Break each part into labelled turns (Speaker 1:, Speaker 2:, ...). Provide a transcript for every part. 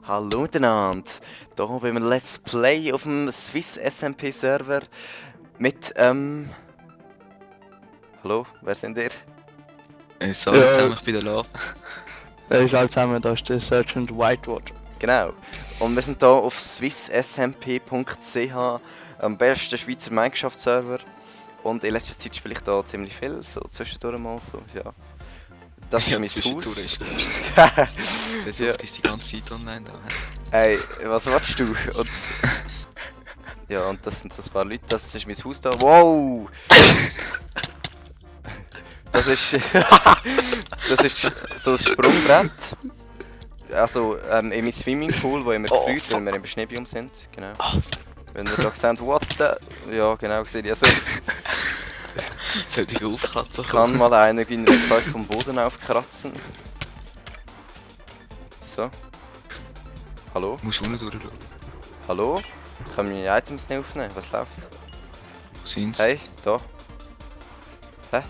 Speaker 1: Hallo miteinander, hier beim Let's Play auf dem Swiss SMP Server mit, hallo, wer sind ihr?
Speaker 2: Sorry, zusammen, ich bin der Love.
Speaker 3: Alle zusammen, da ist der Sergeant Whitewater.
Speaker 1: Genau, und wir sind hier auf swissmp.ch, am besten Schweizer Minecraft-Server. Und in letzter Zeit spiele ich da ziemlich viel, so zwischendurch mal, so, ja. Das ist
Speaker 2: Ja,
Speaker 1: mein
Speaker 2: zwischendurch
Speaker 1: Haus.
Speaker 2: ist gut. Der
Speaker 1: Ja.
Speaker 2: sucht ist die ganze Zeit online da.
Speaker 1: Hey, was willst du? Und, ja, und das sind so ein paar Leute, das ist mein Haus da. Wow! Das ist das ist so ein Sprungbrett. Also in meinem Swimmingpool, wo immer gefriert, weil wir im Schneebiom sind. Genau. Wenn wir da sehen, what the... Ja, genau, sehe ich. Also,
Speaker 2: Sollte ich aufkratzen
Speaker 1: kann mal einer in der Zeit vom Boden aufkratzen. So. Hallo?
Speaker 2: Du musst unten durchschauen.
Speaker 1: Hallo? Können wir meine Items nicht aufnehmen? Was läuft?
Speaker 2: Wo sind sie?
Speaker 1: Hey, da. Hä?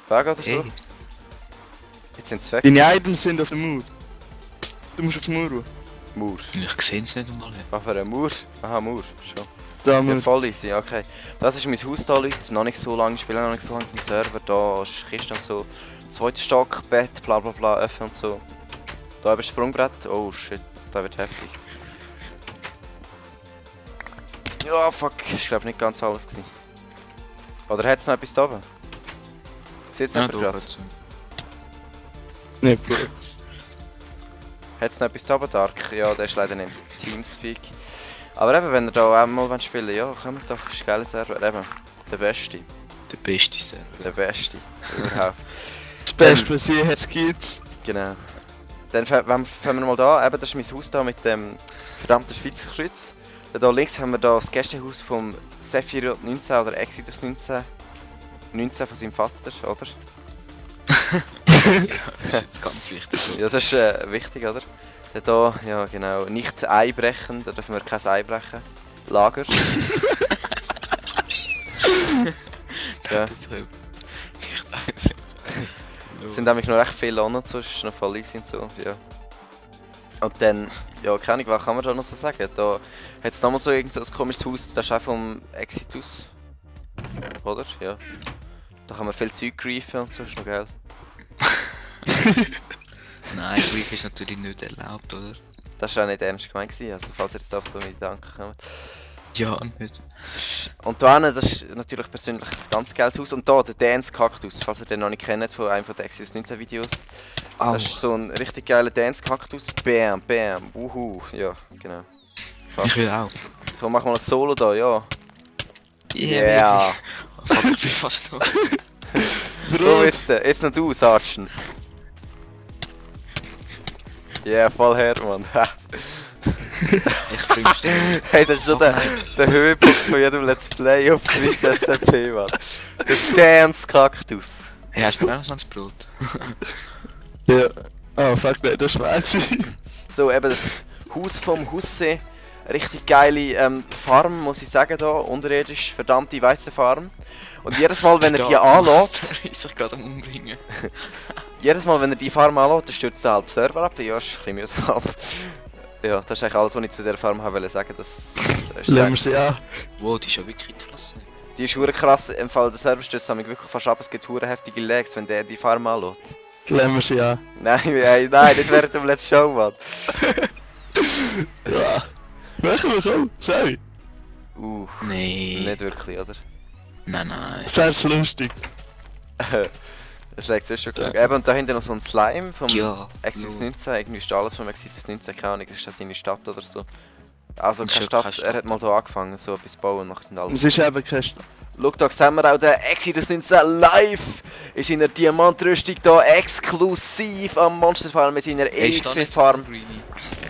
Speaker 1: Weg oder so?
Speaker 2: Hey.
Speaker 1: Jetzt sind sie weg.
Speaker 3: Deine Items sind auf dem Mauer. Du musst auf die Mauer.
Speaker 1: Mauer.
Speaker 2: Ich sehe es nicht einmal.
Speaker 1: Was für ein Mauer? Aha, Mauer. Schon.
Speaker 3: Da
Speaker 1: Ja,
Speaker 3: muss.
Speaker 1: voll easy, okay. Das ist mein Haus da, Leute. Noch nicht so lange, ich spiele noch nicht so lange im Server. Da ist Kiste und so. Zweiter Stock, Bett, bla bla bla, öffnen und so. Da habe ich Sprungbrett. Oh shit, da wird heftig. Ja, fuck. Ich glaube nicht ganz alles gewesen. Oder hat es noch etwas da oben? Sieht es
Speaker 2: Ja,
Speaker 1: jemand
Speaker 2: da
Speaker 1: gerade?
Speaker 2: oben.
Speaker 3: Nicht Bro.
Speaker 1: Hat es noch etwas da oben, Dark? Ja, der ist leider nicht im Teamspeak. Aber eben, wenn ihr da auch mal spielen wollt, ja, kommt doch, ist ein geiler Server. Eben, der Beste.
Speaker 2: Der beste Server.
Speaker 1: Der Beste. Überhaupt.
Speaker 3: Das Beste, was hier jetzt gibt.
Speaker 1: Genau. Dann fangen wir mal da, eben, das ist mein Haus da mit dem verdammten Schweizer Kreuz. Dann da links haben wir da das Gästehaus vom Sephiroth 19 oder Exodus 19. 19 von seinem Vater, oder?
Speaker 2: Ja, das ist jetzt ganz wichtig.
Speaker 1: Ja, das ist wichtig, oder? Dann da, ja genau, nicht einbrechen, da dürfen wir kein Einbrechen. Lager. Ja.
Speaker 2: Das ist nicht einfach.
Speaker 1: Es sind nämlich noch recht viele an und so, ist noch voll easy und so, ja. Und dann, ja, keine Ahnung, was kann man da noch so sagen? Da hat es nochmal so irgend so ein komisches Haus, das ist auch vom Exitus. Oder? Ja. Da kann man viel Zeug greifen und so, ist noch geil.
Speaker 2: Nein, Grief ist natürlich nicht erlaubt, oder?
Speaker 1: Das war auch nicht ernst gemeint gewesen, also falls ihr jetzt auf meine Gedanken kommt.
Speaker 2: Ja, nicht.
Speaker 1: Und da hinten, das ist natürlich persönlich ein ganz geiles Haus. Und da, der Dance Cactus, falls ihr den noch nicht kennt, von einem der Exodus 19 Videos. Das ist so ein richtig geiler Dance Cactus. Bam, bam, wuhu. Ja, genau.
Speaker 2: Ich will auch.
Speaker 1: Komm, mach mal ein Solo da, ja.
Speaker 2: Yeah! Fuck, ich bin fast noch.
Speaker 1: Komm jetzt noch du, Sergeant. Yeah, voll her, Mann.
Speaker 2: Ich bring's dir.
Speaker 1: Hey, das ist schon der Höhepunkt von jedem Let's Play auf Swiss SMP, Mann. Der Dance Cactus.
Speaker 2: Hey, hast du mir auch noch ein Brot?
Speaker 3: Ja. Oh fuck, nein, das war schwer.
Speaker 1: So, eben das Haus vom Husse. Richtig geile Farm, muss ich sagen, da. Unterirdisch, verdammte weiße Farm. Und jedes Mal, wenn er die anlässt,
Speaker 2: Sorry, ist sich gerade am Umbringen.
Speaker 1: jedes Mal, wenn er die Farm anlässt, dann stürzt der halbe Server ab. Ja, ist ein bisschen mühsam. Ja, das ist eigentlich alles, was ich zu dieser Farm haben wollte sagen. Das ist
Speaker 3: Lassen wir sie an.
Speaker 2: Wow, die ist ja wirklich krass.
Speaker 1: die ist verdammt krass. Im Fall der Server stürzt nämlich wirklich fast ab. Es gibt verdammt heftige Lags, wenn der die Farm anlässt.
Speaker 3: Lassen wir sie an.
Speaker 1: Nein, nicht während dem Let's Show, Mann.
Speaker 3: Ja. Machen wir schon, sorry.
Speaker 2: Nee.
Speaker 1: Nicht wirklich, oder?
Speaker 2: Nein.
Speaker 3: Sehr lustig.
Speaker 1: Das legt sich schon genug. Eben, und da hinten noch so ein Slime vom
Speaker 2: Ja.
Speaker 1: Exodus
Speaker 2: no.
Speaker 1: 19. Irgendwie ist da alles vom Exodus 19, keine Ahnung, ist das seine Stadt oder so. Also
Speaker 2: Das
Speaker 1: keine
Speaker 2: ist ja
Speaker 1: Stadt,
Speaker 2: keine Stadt.
Speaker 1: er hat mal hier angefangen, so etwas zu bauen, nachher sind alle...
Speaker 3: Es ist eben kein St
Speaker 1: Schau, da sehen wir auch den Exodus 19 live in seiner Diamantrüstung hier exklusiv am Monster Farm mit seiner
Speaker 2: Hey, steht
Speaker 1: EXP
Speaker 2: nicht
Speaker 1: Farm.
Speaker 2: Greenie.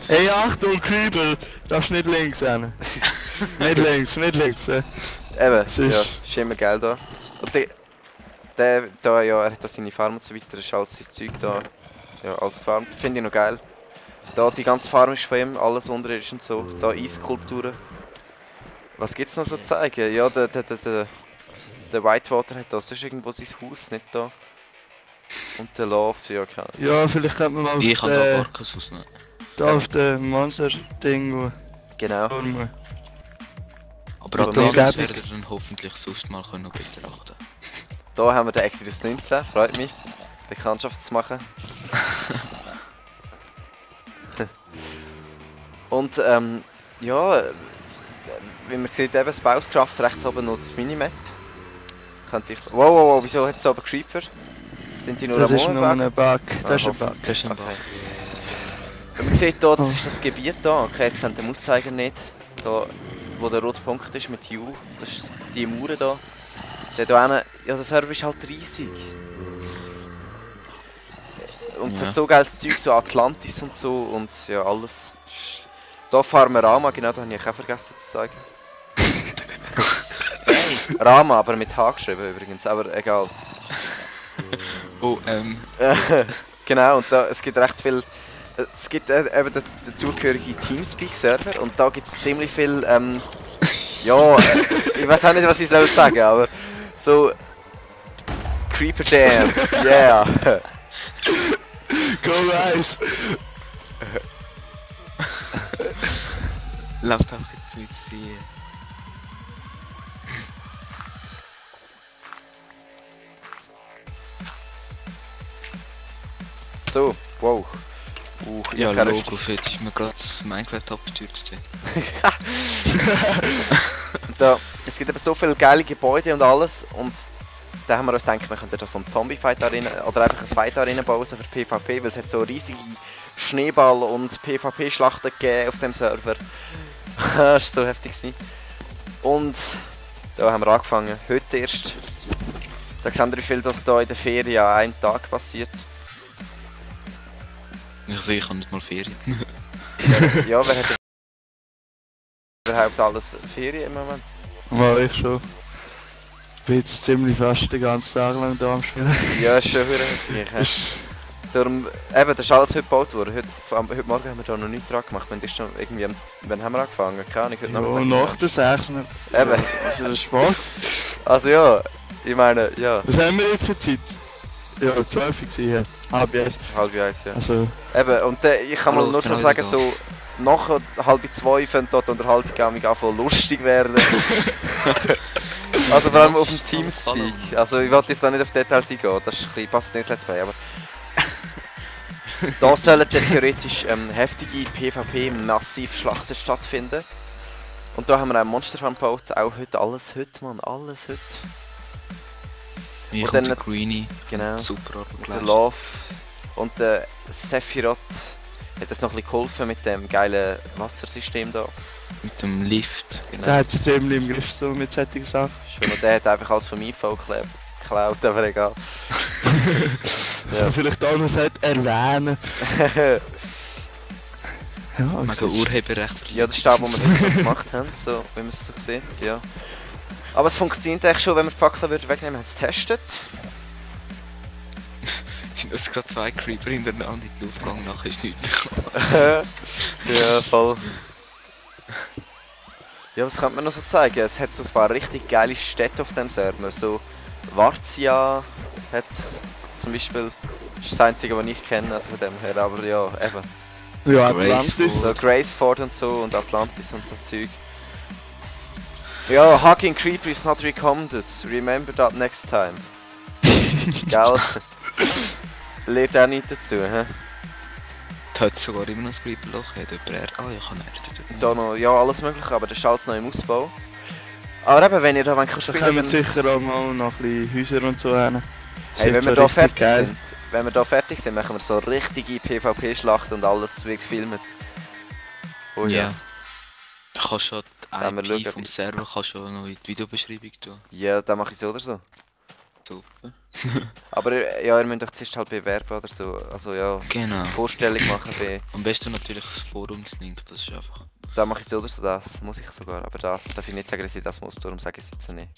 Speaker 3: Hey, Achtung, Creeper! Darfst nicht links hin. Nicht links, nicht links.
Speaker 1: Eben,
Speaker 3: Das ist-
Speaker 1: ja, ist immer geil da. Und der da, ja, er hat da seine Farm und so weiter, ist alles sein Zeug da, ja, alles gefarmt. Finde ich noch geil. Da, die ganze Farm ist von ihm, alles unterirdisch und so. Da Eisskulpturen. Was gibt's noch so zu zeigen? Ja, der Whitewater hat da sonst irgendwo sein Haus, nicht da. Und der Love, ja, keine Ahnung.
Speaker 3: Ja, vielleicht könnte man mal
Speaker 2: Ich
Speaker 3: auf
Speaker 2: kann da
Speaker 3: den...
Speaker 2: Barkas ausnehmen.
Speaker 3: Da auf dem Monster-Ding,
Speaker 1: Genau.
Speaker 2: Aber auch
Speaker 3: Total
Speaker 2: das
Speaker 3: gäbig.
Speaker 2: werden wir dann hoffentlich sonst mal können betrachten.
Speaker 1: Da haben wir den Exodus 19, freut mich, Bekanntschaft zu machen. Und ja, wie man sieht, eben Spellcraft rechts oben noch die Minimap. Könnte ich... Wow, wieso hat es oben Creeper? Sind die nur
Speaker 3: Das
Speaker 1: am
Speaker 3: ist nur
Speaker 1: Umbauen?
Speaker 3: ein Bug. Das ist ein
Speaker 1: hoffe-
Speaker 3: Bug.
Speaker 2: Das ist ein
Speaker 1: Okay.
Speaker 2: Bug.
Speaker 1: Man sieht hier, das ist das Gebiet hier. Okay, ihr seht den Auszeiger nicht. Da, wo der rote Punkt ist mit U. Das ist die Mauer hier. Der hier hinten, ja, der Server ist halt riesig. Und es
Speaker 2: Ja.
Speaker 1: hat so geiles Zeug, so Atlantis und so und ja, alles. Da fahren wir Rama, genau, da habe ich auch vergessen zu zeigen. Rama, aber mit H geschrieben übrigens, aber egal.
Speaker 2: Oh,
Speaker 1: Genau, und da, es gibt recht viel... Es gibt eben den dazugehörigen Teamspeak-Server und da gibt es ziemlich viel... ja, ich weiß auch nicht, was ich soll sagen, aber so... Creeper Dance, yeah!
Speaker 3: Go Rice!
Speaker 2: läuft einfach jetzt wie
Speaker 1: So, wow. Ich
Speaker 2: ja,
Speaker 1: hab keine
Speaker 2: Logo, jetzt ist mir gerade das Minecraft abgestürzt.
Speaker 1: Da, es gibt eben so viele geile Gebäude und alles und da haben wir uns gedacht, wir könnten da so einen Zombie-Fight Arena oder einfach einen Fight Arena bauen so für PvP, weil es hat so riesige Schneeball- und PvP-Schlachten gegeben auf dem Server. Das war so heftig gewesen. Und da haben wir angefangen, heute erst. Da sehen wir, wie viel das da in der Ferien an einem Tag passiert.
Speaker 2: Ich sehe, ich habe nicht mal Ferien.
Speaker 1: Ja, wer hat überhaupt alles Ferien im Moment?
Speaker 3: Mal ich schon. Bin jetzt ziemlich fast den ganzen Tag lang da am Spielen.
Speaker 1: Ja, ist schon verdammt heftig. hä? Darum, eben, das ist alles heute gebaut worden. Heute Morgen haben wir da noch nichts dran gemacht. Wann ist schon irgendwie, wann haben wir angefangen? Keine Ahnung, heute
Speaker 3: Ja,
Speaker 1: Nachmittag.
Speaker 3: nach der 6.
Speaker 1: Eben.
Speaker 3: Also das ist Spaß.
Speaker 1: Also ja, ich meine, ja,
Speaker 3: Was haben wir jetzt für Zeit? Ja, 12 gewesen, ja. Halb eins.
Speaker 1: halb eins, ja.
Speaker 3: Also,
Speaker 1: Eben, und ich kann mal
Speaker 2: Hallo,
Speaker 1: nur
Speaker 2: ich
Speaker 1: so
Speaker 2: bin
Speaker 1: sagen,
Speaker 2: wieder da.
Speaker 1: so nach halb zwei fängt dort die Unterhaltung an voll lustig werden. Also vor allem auf dem Teamspeak. Also ich wollte jetzt da nicht auf Details eingehen, das ist ein bisschen, passt nicht ins Let's Play, aber... Da sollen dann theoretisch heftige PvP-Massivschlachten stattfinden. Und da haben wir auch Monster Farm gebaut, auch heute, alles heute, Mann, alles heute.
Speaker 2: Hier
Speaker 1: Und
Speaker 2: kommt
Speaker 1: dann-
Speaker 2: der Greenie.
Speaker 1: Genau.
Speaker 2: Super Arbeit
Speaker 1: Der
Speaker 2: geleistet.
Speaker 1: Love und der Sephiroth hat uns noch ein bisschen geholfen mit dem geilen Wassersystem da.
Speaker 2: Mit dem Lift. Genau.
Speaker 3: der hat es ziemlich im Griff so mit solchen Sachen.
Speaker 1: Schon, und der hat einfach alles vom IV geklaut, aber egal.
Speaker 3: Was man vielleicht auch noch sollte erwähnen. Ja,
Speaker 2: Mega Urheberrecht.
Speaker 1: Ja, das ist das, was wir heute so gemacht haben, so, wie man es so sieht, ja. Aber es funktioniert eigentlich schon, wenn wir die Fackeln wegnehmen, wir haben es getestet.
Speaker 2: Sind das gerade zwei Creeper hintereinander in die Luft gegangen, nachher ist nichts mehr gekommen.
Speaker 1: Ja, voll. Ja, was könnte man noch so zeigen? Es hat so ein paar richtig geile Städte auf dem Server. So Varzia hat zum Beispiel. Das ist das einzige, was ich kenne, also von dem her. Aber ja, eben.
Speaker 3: Ja, Atlantis.
Speaker 2: Graceful.
Speaker 1: So Graceford und so und Atlantis und so Zeug. Ja, Hugging Creeper is not recommended. Remember that next time. Gell? Lernt auch nicht dazu, hä?
Speaker 2: Da hat sogar immer noch ein Creeper-Loch. Hat jemand ich kann Erde.
Speaker 1: Da noch, ja, alles mögliche, aber das ist alles noch im Ausbau. Aber eben, wenn ihr da
Speaker 3: Da
Speaker 1: spielen
Speaker 3: kommen
Speaker 1: dann,
Speaker 3: sicher auch mal noch ein bisschen Häuser und so hin.
Speaker 1: hey, wenn
Speaker 3: so
Speaker 1: wir da
Speaker 3: richtig
Speaker 1: fertig
Speaker 3: geil.
Speaker 1: sind, wenn wir da fertig sind, machen wir so richtige PvP-Schlacht und alles wirklich filmen. Oh ja.
Speaker 2: Ja. Du kannst schon die
Speaker 1: Wenn wir
Speaker 2: IP
Speaker 1: schauen.
Speaker 2: vom Server kannst du noch in die Videobeschreibung tun.
Speaker 1: Ja, dann mache ich so oder so.
Speaker 2: Super.
Speaker 1: Aber ja, ihr müsst euch zuerst halt bewerben oder so. Also ja,
Speaker 2: Genau.
Speaker 1: Vorstellung machen bei.
Speaker 2: Am besten natürlich das Forumslink, das ist einfach.
Speaker 1: Dann mache ich so oder so, das muss ich sogar. Aber das darf ich nicht sagen, dass ich das muss, darum sage ich es jetzt nicht.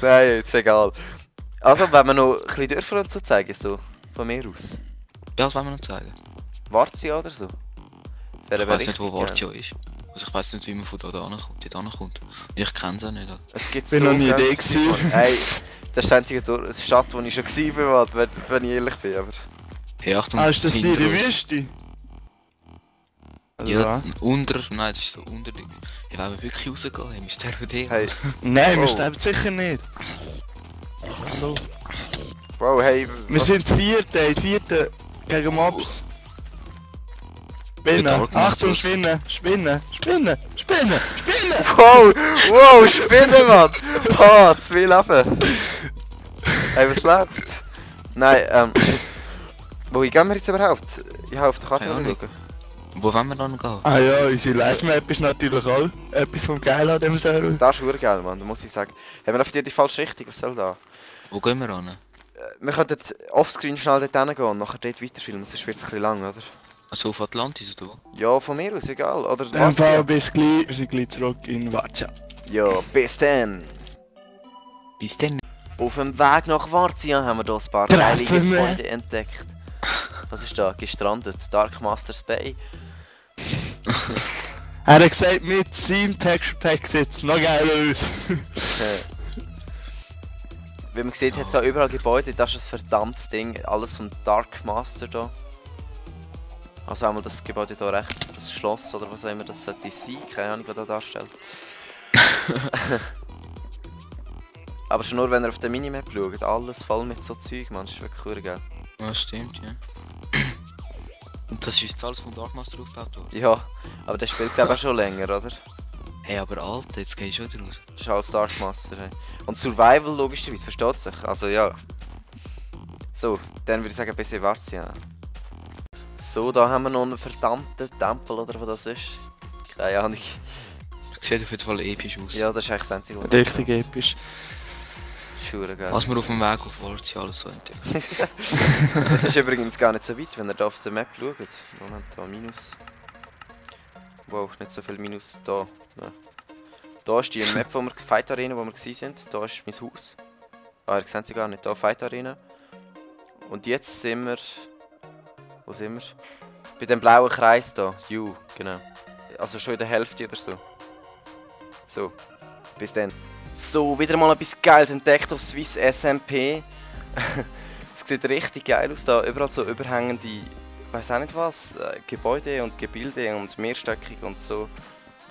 Speaker 1: Nein, jetzt egal. Also, wenn wir noch ein bisschen dürfen und so zeigen, so von mir aus.
Speaker 2: Ja, das wollen wir noch zeigen.
Speaker 1: Varzia oder so? Wäre
Speaker 2: Ich
Speaker 1: aber
Speaker 2: weiß nicht, wo
Speaker 1: richtig
Speaker 2: Vartio ist. Also ich weiß nicht, wie man von da ankommt. Dort ankommt. Ich kenne es auch nicht.
Speaker 1: Es gibt
Speaker 3: Bin
Speaker 1: so
Speaker 3: noch nie
Speaker 1: ganz
Speaker 3: da
Speaker 1: viele
Speaker 3: gewesen.
Speaker 1: Orte. Hey, das ist die einzige Stadt, wo ich schon war, wenn ich ehrlich bin. Aber
Speaker 2: Hey, Achtung,
Speaker 3: Ah, ist das die
Speaker 2: hinter uns.
Speaker 3: Wüste? Also,
Speaker 2: Ja, unter, nein, das ist so unter. Ich will wirklich rausgehen, wir sterben dir.
Speaker 1: Hey,
Speaker 3: Nein, wir
Speaker 1: Oh.
Speaker 3: sterben sicher nicht. Hallo.
Speaker 1: wow, hey,
Speaker 3: Wir
Speaker 1: was-
Speaker 3: sind das vierte gegen Mobs. Spinnen.
Speaker 2: Dark Master
Speaker 3: Achtung,
Speaker 2: ist-
Speaker 3: Spinnen. Spinnen. Spinnen. Spinnen. Spinnen.
Speaker 1: Wow, wow, Spinne, Mann! Ah, 2 Leben! Hey, was läuft? Nein, wohin gehen wir jetzt überhaupt? Ich habe auf der Karte
Speaker 2: Keine Ahnung.
Speaker 1: schauen.
Speaker 2: Wo wollen wir dann gehen?
Speaker 3: Ah ja, unsere Live-Map ist natürlich auch etwas vom Geil an dem Server.
Speaker 1: Das ist verdammt geil, Mann, da muss ich sagen. Haben wir auf die falsche Richtung, was soll da?
Speaker 2: Wo gehen wir an?
Speaker 1: Wir könnten offscreen schnell dort hingehen und nachher dort weiterfilmen, sonst wird es ein bisschen lang, oder?
Speaker 2: Also auf Atlantis oder wo?
Speaker 1: Ja, von mir aus, egal, oder?
Speaker 3: In dem Fall
Speaker 1: Varzia.
Speaker 3: bis gleich. Wir sind gleich zurück in Varzia.
Speaker 1: Ja, bis dann!
Speaker 2: Bis dann.
Speaker 1: Auf dem Weg nach Varzia haben wir hier ein paar
Speaker 3: Treffen
Speaker 1: heilige
Speaker 3: wir.
Speaker 1: Freunde entdeckt. Was ist da? Gestrandet. Dark Masters Bay.
Speaker 3: Er hat gesagt, mit seinem Texture Pack sieht noch geiler aus.
Speaker 1: Wie man sieht, hat es da überall Gebäude. Das ist ein verdammtes Ding. Alles vom Dark Master da. Also einmal das Gebäude hier rechts, das Schloss oder was auch immer das sollte sein. Keine Ahnung, was das darstellt. Aber schon nur, wenn ihr auf der Minimap schaut. Alles voll mit so Zeug, man. Das ist wirklich cool, geil.
Speaker 2: Ja, stimmt, ja. Und das ist jetzt alles vom Darkmaster aufgebaut worden?
Speaker 1: Ja, aber der spielt glaube ich auch schon länger, oder?
Speaker 2: Hey, aber Alter, jetzt geh ich schon wieder raus.
Speaker 1: Das ist alles Dark Master. Hey. Und Survival logischerweise, versteht sich. Also ja. So, dann würde ich sagen, bis in Varzia. So, da haben wir noch einen verdammten Tempel, oder was das ist. Keine Ahnung.
Speaker 2: Sieht auf jeden Fall episch aus.
Speaker 1: Ja, das ist eigentlich das einzige, was
Speaker 3: Richtig episch.
Speaker 1: Schure, gell.
Speaker 2: Was wir auf dem Weg auf Varzia alles so entdeckt.
Speaker 1: Das ist übrigens gar nicht so weit, wenn ihr da auf der Map schaut. Moment, da Minus. Wow, nicht so viel Minus da. Ja. Da ist die Map, wo wir Fight Arena, wo wir gewesen sind. Da ist mein Haus. Ah, ihr seht sie gar nicht. Da Fight Arena. Und jetzt sind wir... Wo sind wir? Bei dem blauen Kreis da. U, genau. Also schon in der Hälfte oder so. So, bis dann. So, wieder mal etwas Geiles entdeckt auf Swiss SMP. Es sieht richtig geil aus da. Überall so überhängende, ich weiß auch nicht was, Gebäude und Gebilde und mehrstöckig und so.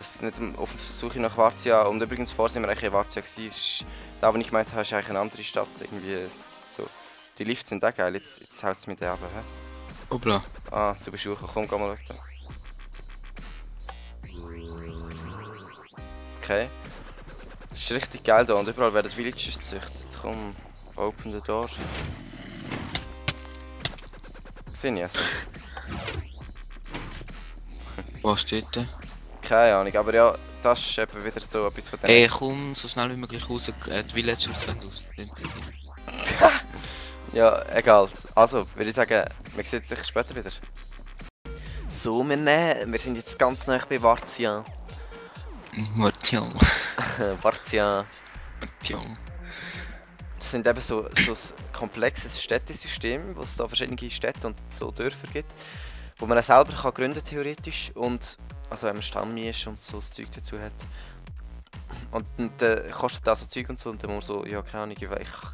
Speaker 1: Es ist nicht auf der Suche nach Varzia. Und übrigens, vorher sind wir eigentlich in Varzia gewesen. Da, wo ich gemeint habe, ist eigentlich eine andere Stadt. Irgendwie so. Die Lifts sind auch geil. Jetzt haust du mit der runter, hä?
Speaker 2: Hoppla.
Speaker 1: Ah, du bist hochgekommen, komm, geh mal schauen. Okay. Das ist richtig geil da und überall werden Villages gezüchtet. Komm, open the door. Sehe ich also.
Speaker 2: Was steht da?
Speaker 1: Keine Ahnung, aber ja, das ist eben wieder so etwas von dem.
Speaker 2: Ey, komm so schnell wie möglich raus. Die Villagers sind aus.
Speaker 1: Ja, egal. Also, würde ich sagen, wir sehen uns sicher später wieder. So, wir sind jetzt ganz nah bei Varzia.
Speaker 2: Varzia.
Speaker 1: Varzia.
Speaker 2: Varzia.
Speaker 1: Das sind eben so ein komplexes Städtesystem, wo es da verschiedene Städte und so Dörfer gibt, wo man auch selber kann gründen theoretisch und also wenn man Stamm ist und so das Zeug dazu hat. Und dann kostet das so Zeug und so und dann muss man so, ja keine Ahnung, ich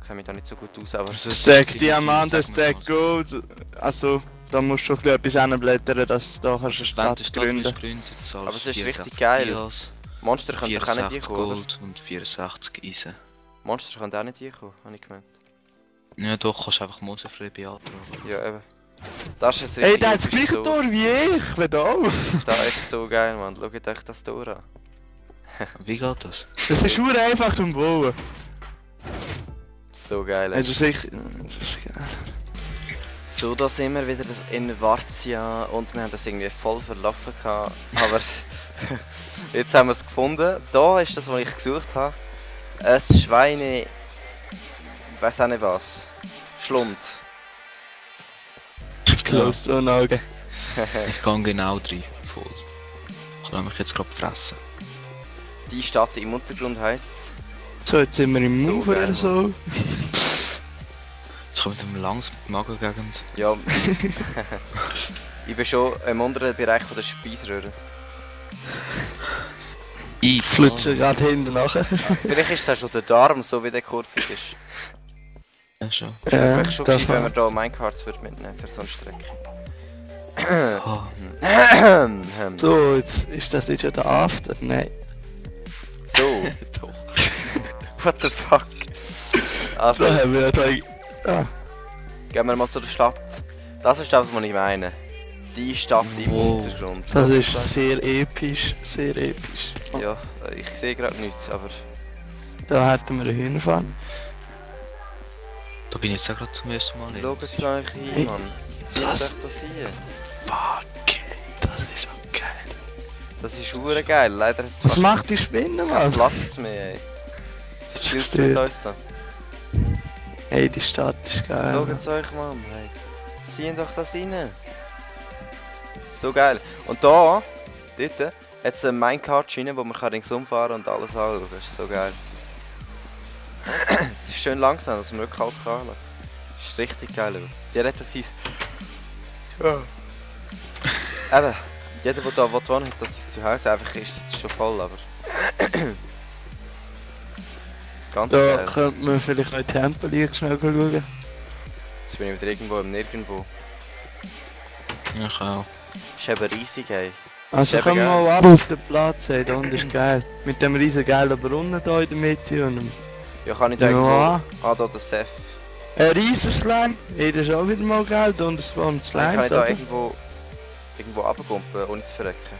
Speaker 1: kenne mich da nicht so gut aus, aber
Speaker 2: Also, es ist
Speaker 3: Stack
Speaker 2: ziemlich
Speaker 3: Diamanten,
Speaker 2: viel, sag
Speaker 3: Stack
Speaker 2: mal
Speaker 3: Gold. Also, da musst du schon etwas hinblättern, dass du da kannst
Speaker 2: so.
Speaker 3: eine
Speaker 2: Also, wenn du
Speaker 3: Stadt
Speaker 2: Stadt
Speaker 3: gründen.
Speaker 2: willst gründen, zahlst
Speaker 1: Aber es ist
Speaker 2: 64
Speaker 1: richtig geil.
Speaker 2: Dias,
Speaker 1: Monster können doch auch nicht
Speaker 2: 64
Speaker 1: hinkommen, oder?
Speaker 2: Gold und 64 Eisen.
Speaker 1: Monster können auch nicht hinkommen, habe ich gemeint.
Speaker 2: Ja doch, kannst du einfach monsterfrei beantragen.
Speaker 1: Ja eben. Das ist ein
Speaker 3: Hey,
Speaker 1: richtig
Speaker 3: der hat das
Speaker 1: episches
Speaker 3: gleiche
Speaker 1: Tor.
Speaker 3: Tor wie ich, verdammt.
Speaker 1: Das ist so geil, Mann. Schaut euch das Tor an.
Speaker 2: Wie geht das?
Speaker 3: Das ist nur einfach zum Bauen.
Speaker 1: So geil, ey.
Speaker 3: Also sicher... Das ist geil.
Speaker 1: So, da sind wir wieder in Varzia und wir haben das irgendwie voll verlaufen gehabt, aber jetzt haben wir es gefunden. Da ist das, was ich gesucht habe. Ein Schweine... Ich weiß auch nicht was. Schlund.
Speaker 3: Closed on Augen.
Speaker 2: Ich kann genau rein, voll. Ich kann mich jetzt gerade fressen.
Speaker 1: Die Stadt im Untergrund heisst es.
Speaker 3: So, jetzt sind wir im
Speaker 1: So
Speaker 3: Move
Speaker 1: geil,
Speaker 3: oder so.
Speaker 2: Jetzt kommt mit dem langsam Magengegend.
Speaker 1: Ja. Ich bin schon im unteren Bereich von der Speiseröhre.
Speaker 2: Ich
Speaker 3: Flutsche gerade hinten nachher.
Speaker 1: Vielleicht ist es auch schon der Darm, so wie der kurvig ist.
Speaker 2: Ja, schon.
Speaker 1: Das wäre vielleicht schon
Speaker 3: das
Speaker 1: gescheit, wenn
Speaker 3: war-
Speaker 1: wir hier Minecarts mitnehmen für so eine Strecke.
Speaker 2: Oh,
Speaker 3: So, jetzt ist das jetzt ja der After? Nein.
Speaker 1: So,
Speaker 2: Doch.
Speaker 1: what the fuck? Also,
Speaker 3: Da haben wir ja da... Ah,
Speaker 1: gehen wir mal zu der Stadt. Das ist das, was ich meine. Die Stadt im
Speaker 2: Wow.
Speaker 1: Hintergrund.
Speaker 3: das ist sehr episch, sehr episch.
Speaker 1: Ja, ich sehe gerade nichts, aber...
Speaker 3: Da hätten wir eine Hühnerfarm.
Speaker 2: Da bin ich jetzt auch gerade zum ersten Mal.
Speaker 1: Schaut es euch hin, Mann. Zieht euch das hier.
Speaker 3: Fuck, das ist auch geil.
Speaker 1: Das ist hure geil. Leider hat es
Speaker 3: Was
Speaker 1: fast
Speaker 3: macht die Spinne,
Speaker 1: keinen
Speaker 3: Mann?
Speaker 1: Platz mehr, ey. So chillst du mit uns da.
Speaker 3: Hey, die Stadt ist geil.
Speaker 1: Schaut es euch, Mann. Hey. Ziehen doch das rein. So geil. Und da, dort, hat es eine Minecart-Schiene, wo man ringsum fahren kann und alles anschauen. Das ist so geil. Es ist schön langsam, dass man wirklich alles kann. Das ist richtig geil. Jeder hat das sein... Eben, jeder, der da wohnt, hat das sein Zuhause. Einfach ist es schon voll, aber... Ganz
Speaker 3: Da
Speaker 1: geil.
Speaker 3: könnte man vielleicht noch in die Tempel schnell schauen.
Speaker 1: Jetzt bin ich wieder irgendwo im Nirgendwo.
Speaker 2: Ich auch.
Speaker 1: Ist eben riesig, ey.
Speaker 3: Also
Speaker 1: Eben
Speaker 3: können wir
Speaker 1: geil.
Speaker 3: mal ab auf den Platz, hey, da unten ist geil. Mit dem riesen geilen Brunnen da in der Mitte und dem...
Speaker 1: Ja, kann ich da
Speaker 3: Ja.
Speaker 1: irgendwo... Ah, da der Seth.
Speaker 3: Ein riesen Slime, hey, das ist auch wieder mal geil, da unten spawnen
Speaker 1: Kann
Speaker 3: Slimes,
Speaker 1: ich da
Speaker 3: oder?
Speaker 1: irgendwo runterkumpen, ohne zu verrecken?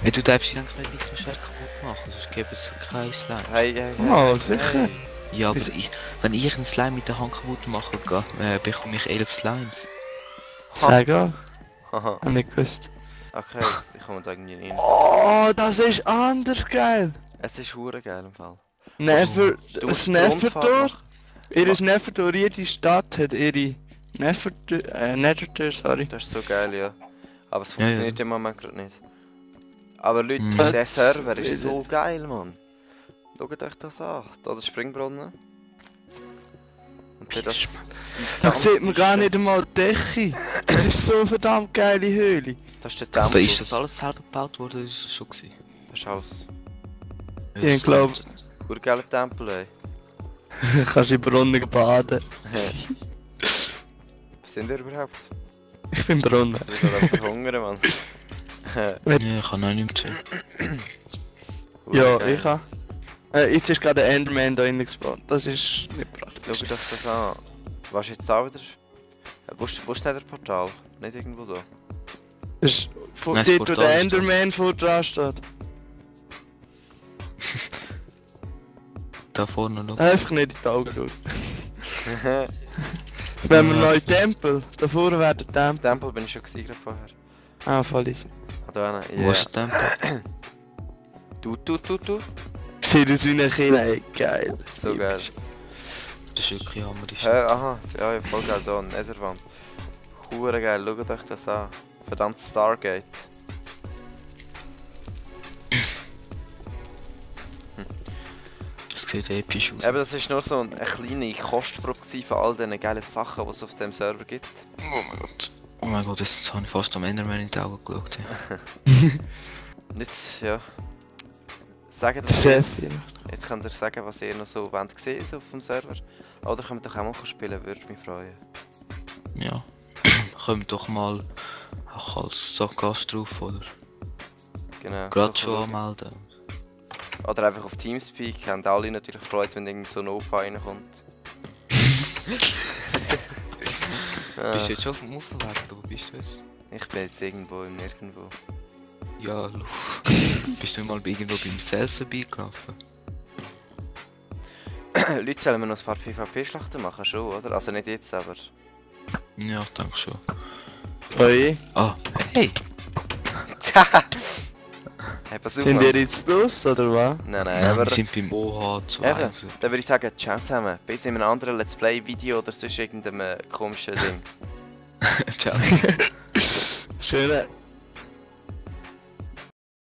Speaker 2: Hey, du darfst dich dann nicht mit dem Schwert kaputt machen, sonst gibt es keinen Slime.
Speaker 1: Hey, hey, hey.
Speaker 3: Oh, sicher.
Speaker 1: Hey.
Speaker 2: Ja, aber
Speaker 3: Wieso?
Speaker 2: wenn ich einen Slime mit der Hand kaputt mache, bekomme ich 11 Slimes.
Speaker 3: Sag auch,
Speaker 1: Haha,
Speaker 3: hab nicht gewusst.
Speaker 1: okay, ich komme da irgendwie rein.
Speaker 3: Oh, das ist anders geil.
Speaker 1: Es ist hure geil im Fall.
Speaker 3: Nefer,
Speaker 1: Du
Speaker 3: das
Speaker 1: musst die Rundfahrt
Speaker 3: Nefertor,
Speaker 1: machen.
Speaker 3: ihr Nefertor, jede Stadt hat ihre Nefertor, sorry.
Speaker 1: Das ist so geil, ja. Aber es
Speaker 2: Ja, ja.
Speaker 1: funktioniert im Moment gerade nicht. Aber Leute,
Speaker 2: Mhm.
Speaker 1: der Server ist so geil, Mann. Schaut euch das an. Da der Springbrunnen. Und dann das...
Speaker 3: Da sieht man gar nicht einmal die Decke. Das ist so eine verdammt geile Höhle.
Speaker 1: Das ist der
Speaker 2: Aber
Speaker 1: Tempel.
Speaker 2: ist das alles selber gebaut worden oder ist das schon gewesen?
Speaker 1: Das ist alles...
Speaker 2: Ja,
Speaker 3: Ich
Speaker 2: das
Speaker 3: glaube,
Speaker 1: Urgeiler Tempel, ey.
Speaker 3: kannst in den Brunnen baden.
Speaker 1: Was sind ihr überhaupt?
Speaker 3: Ich bin Brunnen.
Speaker 1: Ich bin gerade verhungern, Mann.
Speaker 2: Ja, ich kann auch nicht mehr.
Speaker 3: Ja,
Speaker 1: Urgeil.
Speaker 3: ich habe. Jetzt ist gerade der Enderman da innen gespawnt. Das ist nicht praktisch.
Speaker 1: Schau euch das an. Was ist jetzt da wieder? Wo ist der Portal? Nicht irgendwo da.
Speaker 3: Das ist von
Speaker 2: Nein, das
Speaker 3: dort, wo
Speaker 2: Portal
Speaker 3: der
Speaker 2: ist da.
Speaker 3: Enderman vor dran steht.
Speaker 2: Da vorne noch.
Speaker 3: Einfach nicht in die Augen schauen. Wenn wir noch in den Tempel, da vorne wäre der Tempel.
Speaker 1: Tempel bin ich schon gesiegt vorher.
Speaker 3: Ah, voll easy.
Speaker 1: Ah, da hinten.
Speaker 2: Wo
Speaker 1: Ja.
Speaker 2: ist der Tempel?
Speaker 1: Du.
Speaker 3: Sieht aus wie ein Kind, ey, geil.
Speaker 1: So geil.
Speaker 2: Das ist wirklich Hammer.
Speaker 1: Aha, ja, voll geil da, Netherwand. Hure geil, schaut euch das an. Verdammt Stargate.
Speaker 2: Das sieht episch aus.
Speaker 1: Eben, das ist nur so eine kleine Kostprobe von all diesen geilen Sachen, die es auf dem Server gibt.
Speaker 2: Oh mein Gott. Oh mein Gott, jetzt habe ich fast am Enderman in die Augen geschaut. Ja.
Speaker 1: Und jetzt, ja. Sagt was ihr,
Speaker 3: Sehr viel.
Speaker 1: jetzt könnt ihr sagen, was ihr noch so wollt sehen auf dem Server. Oder könnt ihr doch auch mal spielen, würde mich freuen.
Speaker 2: Ja. Kommt doch mal auch als so Gast drauf, oder?
Speaker 1: Genau.
Speaker 2: Gerade
Speaker 1: so
Speaker 2: schon
Speaker 1: schauen.
Speaker 2: anmelden.
Speaker 1: Oder einfach auf Teamspeak, haben alle natürlich Freude, wenn irgend so ein Opa reinkommt.
Speaker 2: Bist du jetzt schon auf dem Aufenweg, oder wo bist du jetzt?
Speaker 1: Ich bin jetzt irgendwo im Nirgendwo.
Speaker 2: Ja, bist du mal irgendwo beim Self vorbeigelaufen?
Speaker 1: Leute, sollen wir noch ein paar PvP-Schlachten machen, schon, oder? Also nicht jetzt, aber...
Speaker 2: Ja, danke schon.
Speaker 3: Oi,
Speaker 2: Ah, hey!
Speaker 1: Hey, pass auf,
Speaker 3: sind
Speaker 1: Mann.
Speaker 3: ihr jetzt los, oder was?
Speaker 1: Nein,
Speaker 2: Nein,
Speaker 1: aber...
Speaker 2: wir sind beim OH2.
Speaker 1: Eben,
Speaker 2: Also.
Speaker 1: dann würde ich sagen, ciao zusammen. Bis in einem anderen Let's Play-Video oder sonst irgendeinem komischen Ding.
Speaker 2: Ciao.
Speaker 3: Schöne